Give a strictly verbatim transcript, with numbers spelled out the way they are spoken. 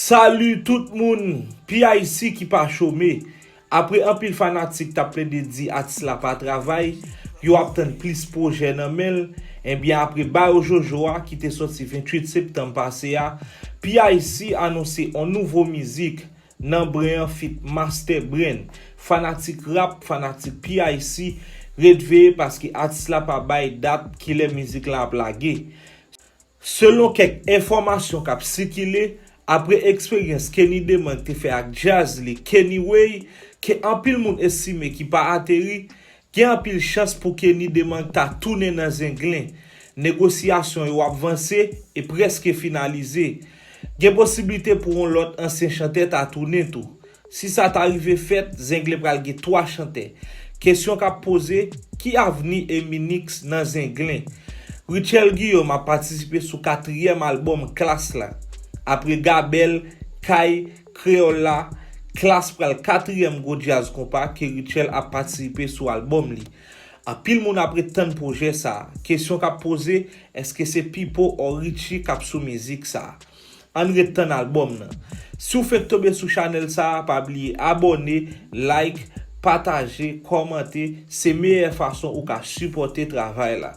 Salut tout moun, P I C ki pa chome. Apre anpil fanatik t ap plede di atis la pa travay, yo ap tann plis pwojè nan men l, ebyen apre Bayo Jojo a ki te sòti venntuit septanm pase a, P I C anonse on nouvo mizik, Nan Bren an feat Master Bren. Fanatik rap, fanatik P I C, ret veye paske atis la pa bay dat kilè mizik la ap lage. Selon kèk enfòmasyon k ap sikile, apre eksperyans Kenny Demang te fè ak djaz li Kenny Way, ke anpil moun estime ki pa ateri, gen anpil chans pou Kenny Demang ta tounen nan Zenglen. Negosyasyon yo ap vanse e prèske finalize. Gen posiblite pou yon lòt ansyen chantè ta tounen tou. Si sa ta rive fèt, Zenglen pral gen twa chantè. Kesyon k ap poze, ki avni Eminix nan Zenglen? Rutshelle Guillaume ap patisipe sou katriyèm albòm Klass la. Apre Gabèl, Kay, Kreyòl la, Klass pral katriyèm gwo djaz konpa ke Rutshelle ap patisipe sou albòm li. Anpil moun ap ret tann pwojè sa a. Kesyon k ap poze, èske se Pipo or Richie k ap sou mizik sa a? Ann ret tann albòm nan. Si w fenk tonbe sou chanèl sa a, pa bliye abòne, like, pataje, kòmante, se meyè fason ou ka sipòte travay la.